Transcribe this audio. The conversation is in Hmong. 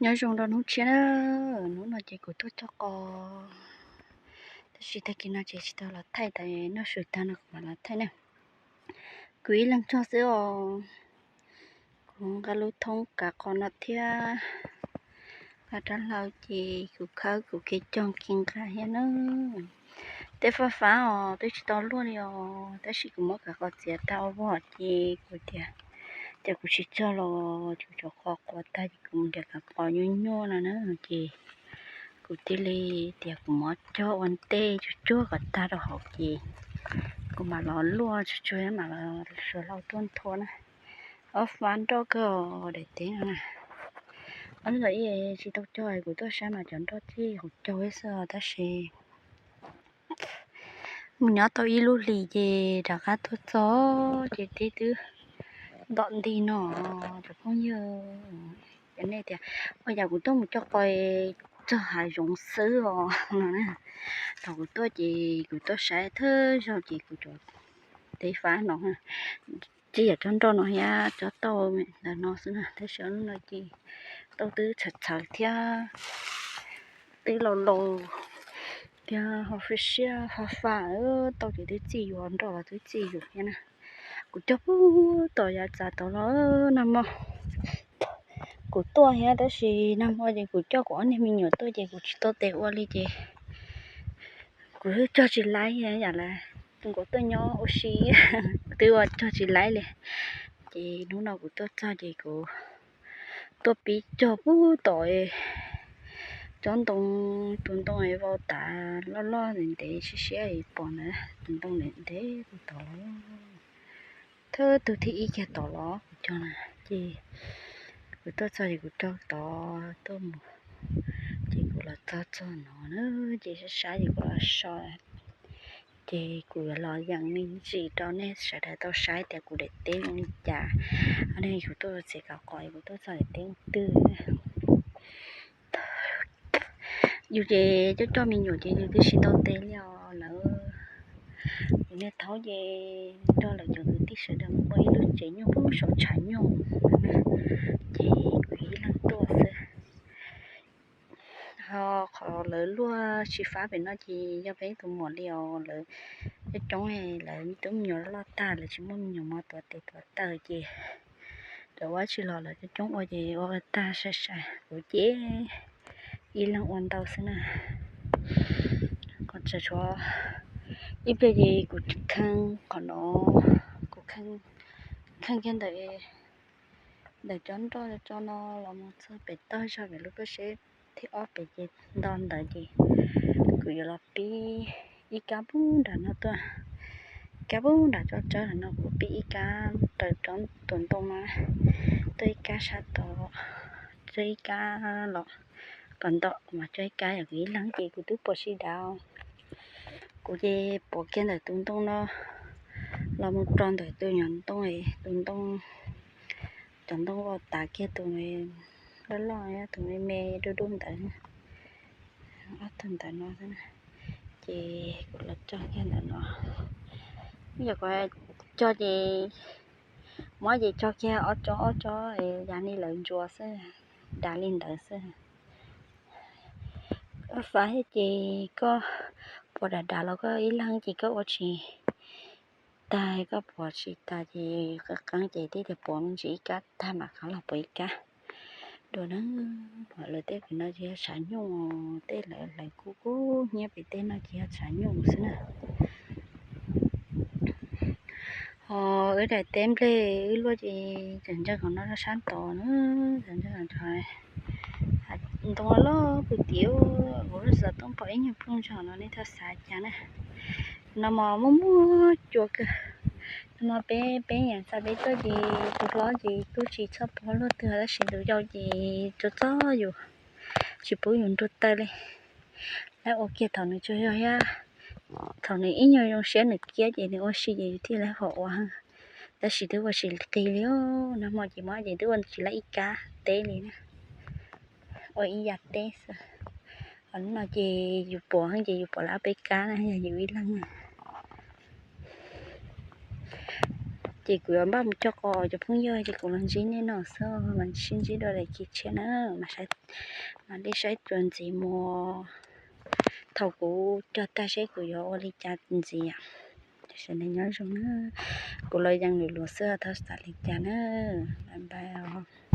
Nyob zoo rau hnub tshiab na, hnub no ces kuv tuaj cog qos, tab sis tag kis no ces tsis tau los thaij, tas noj su tag no kuv mam los thaij na. Kuv ib leeg cog xwb os. Kuv nqa lub thoob kav qos no thiab, nqa rab hlau ces kuv khawb kuv kev cog kev nqa thiab na. Tej fab fab os, twb tsis tau luaj li os, tab sis kuv muab kav qos txiav tag ua vog ces kuv tias, ces kuv tsis cog los kuv cov qos quav tag ces kuv mus nrhiav kav qos nyuaj nyuaj no na, ces kuv thiaj li tias kuv muab cog ua ntej tsuag tsuag kom tag rau hauv ces kuv mam los luaj tsuag tsuag mam los suav hlau tuaj nthua na. Ob fab nroj kawg daim teb no na. Ob hnub ib tsis tau cog, kuv tuaj saib mas cov nroj txij hauv caug xwb tab sis mus nyob tau ib lub hlis ces rov qab tuaj txog ces teb twb ntom nti no. Cov phooj ywg, cov nej tias ua cas kuv tuaj mus cog qos txog hav zoov xwb os no na. Thaum kuv tuaj ces kuv tuaj saib thawj zaug ces kuv cov teb fab no, tsis yog cov nroj no thiab, cov tauj ntawm no xwb na, tab sis hnub no ces tauj twb txhawv txhawv thiab, twb laus laus thiab ho siab siab ho fab, tauj ces twb txij yuav, nroj los twb txij yuav thiab na. Kuv cog puag tom yav txav tod los nag hmo kuv tuaj thiab, tab sis nag hmo ces kuv coj kuv ob niag me nyuam tuaj ces kuv tsis tau tes ua li ces kuv cog tsis laib yam li tus nkaus tuaj nyob ua si, twb ua cog tsis laib li. Ces hnub no kuv tuaj txog ces kuv tuaj pib cog puag tom tsob ntoo, tus ntoo vau tav loj loj ntev ntev siab siab pom ntawd, tus ntoo ntev ntev puag tom los, thawj tug thib ib kiag tom los kuv cog na. Ces kuv tuaj txog ces kuv cog tod tuaj mus, ces kuv los txog txog no na, ces sab sab ces kuv los so, ces kuv los yees me ntsis rau nej sawv daws tau saib tias kuv daim teb zoo li cas. Ob niag kuv tuaj txiav kav qos, kuv tuaj txog daim teb twg. Yus ces coj coj me nyuam ces yus twb tsis tau tes li os lawm. Yus niag thaub ces nrog lawv cov kwv tij sawv daws mus ua ib lub tsev nyuj pub saum tshav nyuj, ces kuv ib leeg tuaj xwb. Ho qhov lawv luaj tsis fab pem no ces yog peb tus muam li os, lawv coob coob, lawv twb me nyuam loj tag, lawv tsis muaj me nyuam mos tuav tes tuav taw ces lawv ua tsis los, lawv coob coob ua ces ua tag sai sai, kuv ces ib leeg ua ntau xwb na. Qhov tseem tshuav ib pliag ces kuv khee qhov no, kuv khee kiag ntawm, ntawm cov nroj tso no los mus txog pem toj zog pem lub pob zeb thib ob pem ces nto ntawd ces kuv yuav los pib ib kab pub nram no tuaj, kab pub nram tsob tsawb no kuv pib ib kab raws tus ntoo mas tuaj ib kab sab tod, tuaj ib kab los kom nto, kuv mas tuaj ib kab, yog kuv ib leeg ces kuv twb puas sib dav. Kuv ces puas kiag ntawm tus ntoo no los mus rau ntawm tus nyuam ntoo, tus ntoo, cov ntoo vau tav kiag tus loj loj, tus me me dub dub ntawd, ob tug ntawm no xwb na. Ces kuv los cog kiag ntawm no, yog kuv cog ces muab ces cog kiag ob tsob ob tsob, yam li lawv ntsuas xwb, dav li ntawd xwb. Koj fav thiab ces koj puas dav dav los koj ib leeg ces koj ua tsis tag, koj puas tsis tag ces qeeb qeeb ces tib tias puas me ntsis ib kab tag mam qab los puas ib kab dua na. Lawv tej pem no ces yog tshav nyuj, tej lawv lawv kub kub hnyiab pem tej no ces yog tshav nyuj xwb na. Ho wb daim teb nplej wb luaj ces tseem ntseeg qhov no rau sab tod na, tseem ntseeg qhov ntoo loj pw tim, kuv lub xov tooj pom ib nyuag plooj zog no nej txhob xav cas na. No mas muaj muaj cua kawg. No peb, peb yeej txais peb tuaj ces tus hlob ces kuj tsis txhob pom luaj twg tab sis tus yau ces txob txob yus, tsis pub yus nrug tawm li. Lawv ua kiag thaum nws tsaug zog thiab, thaum nws ib nyuag zoo siab nws kiab ces nws ua si ces yus thiaj li ho ua. Tab sis twb ua tsis qis li, nag hmo ces muab ces twb ua tsis lab ib kab teb li na, ua ib yam teb xwb. Ho hnub no ces yus puas heev ces yus puas lab peb kab na, yog yus ib leeg na. Ces kuv yuav npaj mus cog qos cov phooj ywg ces kuv los ntsib nej no xwb, mas sib ntsib dua daim khiv tshiab na. Mas li saib txuas ntxiv mus, thaum kuv cog tag seb kuv yuav ua li cas ntxiv. Sawv daws nyob zoo na, kuv los yeej lwm luag xwb, thov txim li cas na, bye bye os.